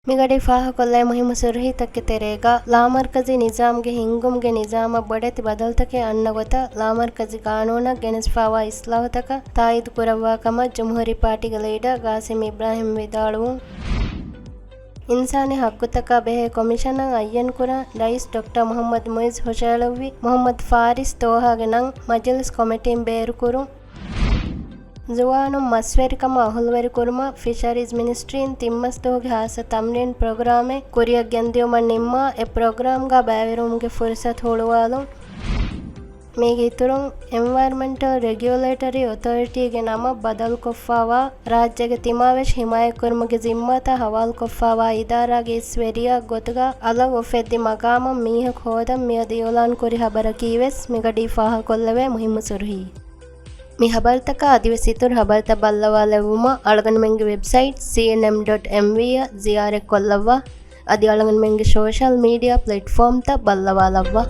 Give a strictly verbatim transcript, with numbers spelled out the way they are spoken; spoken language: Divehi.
މިގަޑީ ފާހަގަކޮށްލައި މުހިއްމު ސުރުހީތަކެއް ތެރޭގަ، ލާމަރްކަޒީ ނިޒާމްގެ ހިންގުމުގެ ނިޒާމަށް ބޮޑެތި ބަދަލުތަކެއް އަންނަ ގޮތަށް، ލާމަރްކަޒީ ގާނޫނަށް ގެނެސްފާވާ އިސްލާހުތަކަށް ތާއީދު ކުރައްވާ ކަމަށް ޖުމްހޫރީ ޕާޓީގެ ލީޑަރ ގާސިމް އިބްރާހިމް ވިދާޅުވުން. އިންސާނީ ޙައްޤުތަކާ ބެހޭ ކޮމިޝަނަށް އައްޔަންކުރަން ރައީސް ޑޮކްޓަރ މުޙައްމަދު މުޢިއްޒު ހުށައެޅުއްވި މުޙައްމަދު ފާރިސް ޠޯހާގެ ނަން މަޖިލިސް ކޮމިޓީން ބޭރުކުރުން. ޒުވާނުން މަސްވެރިކަމަށް އަހުލުވެރިކުރުމަށް ފިޝަރީޒް މިނިސްޓްރީން ތިން މަސް ދުވަހުގެ ހާއްސަ ތަމްރީން ޕްރޮގްރާމެއް ކުރިއަށް ގެންދިއުމަށް ނިންމާ، އެ ޕްރޮގްރާމްގަ ބައިވެރިވުމުގެ ފުރުސަތު ހުޅުވާލުން. މީގެ އިތުރުން، އެންވަޔަރަމެންޓަލް ރެގިއުލޭޓަރީ އޮތޯރިޓީގެ ނަމަށް ބަދަލުކޮށްފާވާ، ރާއްޖޭގެ ތިމާވެށި ހިމާޔަތްކުރުމުގެ ޒިންމާތައް ހަވާލުކޮށްފާވާ އިދާރާގެ އިސް ވެރިޔާ ގޮތުގަ އަލަށް އުފެއްދި މަގާމަށް މީހަކު ހޯދަން މިއަދު އިޢުލާން ކުރި ހަބަރަކީވެސް މިގަޑީ ފާހަގަކޮށްލެވޭ މުހިއްމު ސުރުހީ. މި ހަބަރުތަކާ އަދިވެސް އިތުރު ހަބަރުތައް ބައްލަވާލެއްވުމަށް އަޅުގަނޑުމެންގެ ވެބްސައިޓް ސީއެންއެމް ޑޮޓް އެމްވީ އަށް ޒިޔާރަތްކޮށްލައްވާ. އަދި އަޅުގަނޑުމެންގެ ސޯޝަލް މީޑިއާ ޕްލެޓްފޯމްތައް ބައްލަވާލައްވާ.